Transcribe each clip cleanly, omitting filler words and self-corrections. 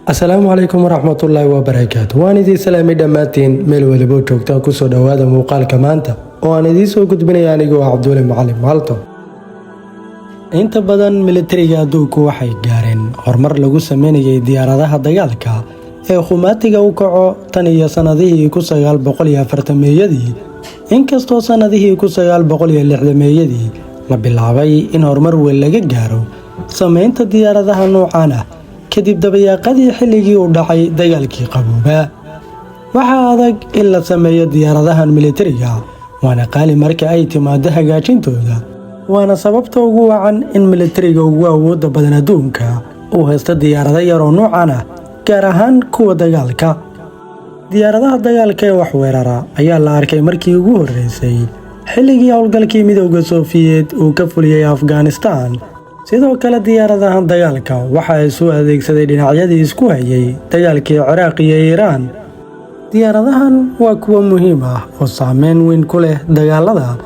Asalaamu calaykum waraxmatullaahi wabarakaatu. Waan idiin salaamay dhammaantiin meel walibo joogtaan. Kusoo dhowaada muuqaalka maanta oo aan idiin soo gudbinaya anigoo ah Cabdiweli Macalin Maalto. Inta badan militariga adduunku waxay gaareen horumar lagu sameynayay diyaaradaha dagaalka ee khumaatiga u kaco tan iyo sannadihii 1940-meeyadii, inkastoo sannadihii 1960-meeyadii la bilaabay in horumar weyn laga gaaro sameynta diyaaradaha noocan ah kadib dabayaaqadii xilligii uu dhacay Dagaalkii Qaboobaa. Waxaa adag in la sameeyo diyaaradahan militariga, waana qaali marka ay timaado hagaajintooda, waana sababta ugu wacan in militariga ugu awoodda badan adduunka uu haysto diyaarado yar oo noocan ah, gaar ahaan kuwa dagaalka. Diyaaradaha dagaalka ee wax weerara ayaa la arkay markii ugu horreysay xilligii howlgalkii Midowda Sofiyeed uu ka fuliyey Afghanistan. Sidoo kale, diyaaradahan dagaalka waxa isu adeegsaday dhinacyadii isku hayay dagaalkii Ciraaq iyo Iiraan. Diyaaradahan waa kuwo muhiim ah oo saameyn weyn ku leh dagaalada,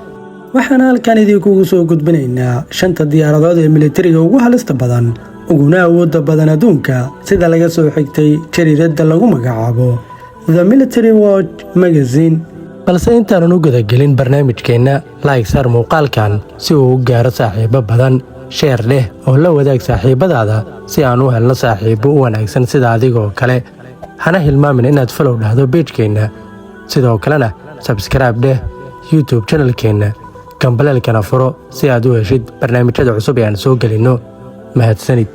waxaana halkan idinkugu soo gudbinaynaa shanta diyaaradood ee militariga ugu halista badan uguna awoodda badan adduunka, sida laga soo xigtay jariiradda lagu magacaabo The Military Watch Magazine. Balse intaanan u gudagelin barnaamijkeenna, like saar muuqaalkan si uu u gaaro saaxiibo badan, share dheh oo la wadaag saaxiibadaada si aan u helno saaxiibo u wanaagsan sida adigoo kale. Hana hilmaamin inaad follow dhahdo page-keenna, sidoo kalena subscribe dheh YouTube channel-keenna, gambaleelkana furo si aad u heshid barnaamijyada cusub ee aan soo gelinno. Mahadsanid.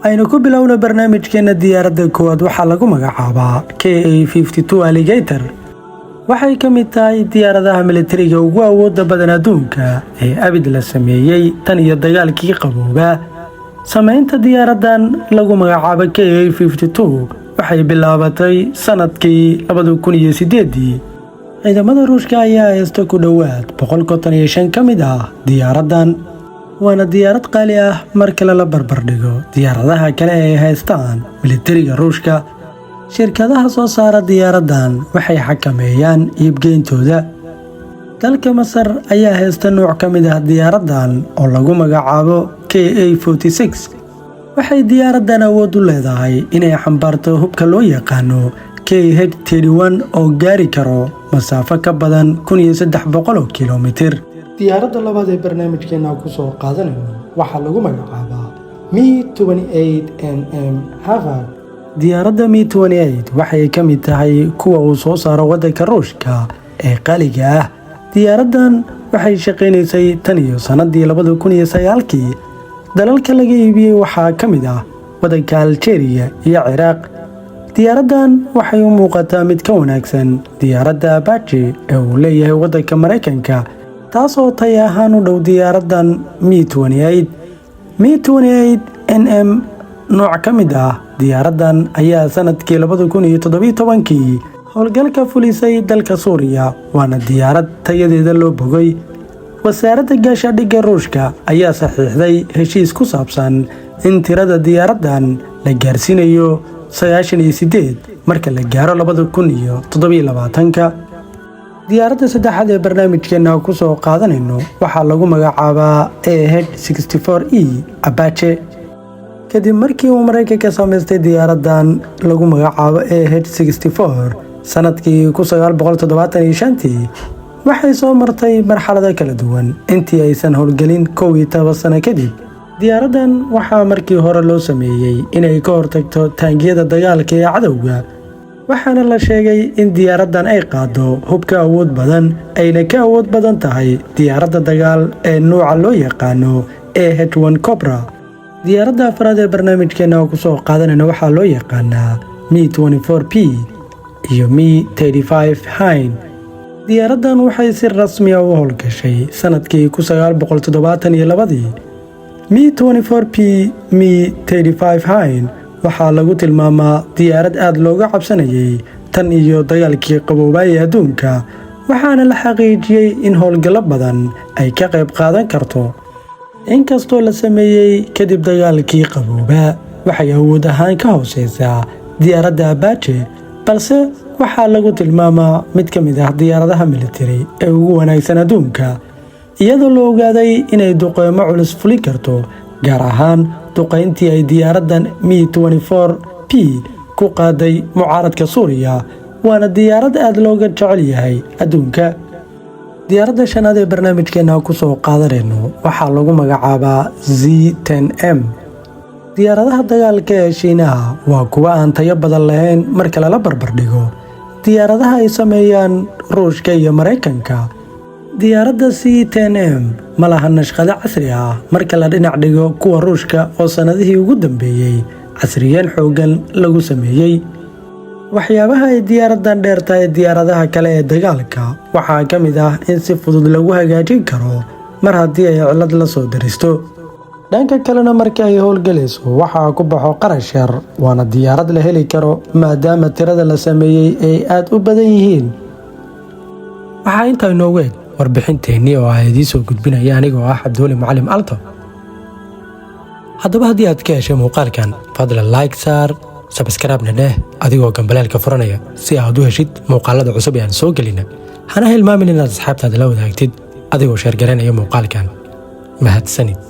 Aynu ku bilowna barnaamijkeenna. Diyaaradda koowaad waxaa lagu magacaabaa KA Alligator. Waxay ka mid tahay diyaaradaha militariga ugu awoodda badan adduunka ee abid la sameeyey tan iyo Dagaalkii Qaboobaa. Samaynta diyaaraddan lagu magacaabo KA waxay bilaabatay sanadkii 2008-dii. Ciidamada Ruushka ayaa haysta ku dhowaad 155 ka mid ah diyaaraddan, waana diyaarad qaali ah marka lala barbardhigo diyaaradaha kale ee ay haystaan militariga Ruushka. Shirkadaha soo saara diyaaraddan waxay xakameeyaan iibgeyntooda. Dalka Masar ayaa haysta nuuc ka mid ah diyaaraddan oo lagu magacaabo KA. Waxay diyaaraddan awood u leedahay inay xambaarto hubka loo yaqaano KH oo gaari karo masaafo ka badan 1300 kilomitir. Diyaaradda labaad ee barnaamijkeena ku soo qaadanayno waxaa lagu magacaabaa Mi NM Havoc. Diyaaradda Mi waxay ka mid tahay kuwa uu soo saaro waddanka Ruushka ee qaaliga ah. Diyaaraddan waxay shaqaynaysay tan iyo sannadii 2009-kii. Dalalka laga iibiyey waxaa ka mid ah waddanka Aljeeriya iyo Ciraaq. Diyaaraddan waxay u muuqataa mid ka wanaagsan diyaaradda Apache ee uu leeyahay waddanka Maraykanka, taasoo tay ahaan u dhow diyaaraddan Mi. Mi NM nooc ka mid ah diyaaraddan ayaa sanadkii 2017-kii howlgalka fulisay dalka Suuriya, waana diyaarad tayadeeda loo bogay. Wasaaradda Gaashaandhigga Ruushka ayaa saxiixday heshiis ku saabsan in tirada diyaaraddan la gaarsiinayo 98 marka la gaaro 2027-ka. Diyaaradda saddexaad ee barnaamijkeena ku soo qaadanayno waxaa lagu magacaabaa AH E Apache. Kadib markii uu Maraykanka samaystay diyaaraddan lagu magacaabo AH sanadkii 1975-tii, waxay soo martay marxalado kala duwan intii aysan howlgelin 11 sano kadib. Diyaaraddan waxaa markii hore loo sameeyey inay ka hortagto taangiyada dagaalka ee cadowga, waxaana la sheegay in diyaaraddan ay qaado hub ka awood badan, ayna ka awood badan tahay diyaaradda dagaal ee nuuca loo yaqaano AH-1 Cobra. Diyaaradda afraad ee barnaamijkeena oo kusoo qaadanayna waxaa loo yaqaanaa Mi P iyo Mi Hind. Diyaaraddan waxay si rasmi ah u howlgashay sanadkii 1972-dii. Mi P Mi Hind waxaa lagu tilmaamaa diyaarad aad looga cabsanayay tan iyo Dagaalkii Qaboobaa ee adduunka, waxaana la xaqiijiyey in howlgallo badan ay ka qayb qaadan karto. Inkastoo la sameeyey kadib Dagaalkii Qaboobaa, waxay awood ahaan ka hooseysaa diyaaradda Apache, balse waxaa lagu tilmaamaa mid ka mid ah diyaaradaha militari ee ugu wanaagsan adduunka, iyadoo la ogaaday inay duqeymo culus fulin karto, gaar ahaan duqayntii ay diyaaraddan Mi P Ku qaaday mucaaradka Suuriya, waana diyaarad aad looga jecel yahay adduunka. Diyaaradda shanaad ee barnaamijkeena ku soo qaadanayno waxaa lagu magacaabaa Z-10M. Diyaaradaha dagaalka ee Shiinaha waa kuwo aan tayo badan lahayn marka lala barbardhigo diyaaradaha ay sameeyaan Ruushka iyo Maraykanka. Diyaaradda Z-10M ma laha nashqado casri ah marka la dhinac dhigo kuwa Ruushka oo sannadihii ugu dambeeyey casriyeen xooggan lagu sameeyey. Waxyaabaha ay diyaaraddan dheertahay diyaaradaha kale ee dagaalka waxaa ka mid ah in si fudud lagu hagaajin karo mar haddii ay cilad la soo daristo. Dhanka kalena, marka ay howlgelayso waxaa ku baxo qarash yar, waana diyaarad la heli karo maadaama tirada la sameeyey ay aad u badan yihiin. Waxaa intaa inoogu eg warbixinteennii oo ah idiin soo gudbinaya anigoo ah Cabdiweli Macalim Alto. Haddaba, haddii aad ka heshay muuqaalkan, fadlan like saar, subscribe-na dheh adigoo gambaleelka furanaya si aad u heshid muuqaalada cusub ee aan soo gelina. Hana hilmaamin inaad asxaabtaada la wadaagtid adigoo share garaynaya muuqaalkan. Mahadsanid.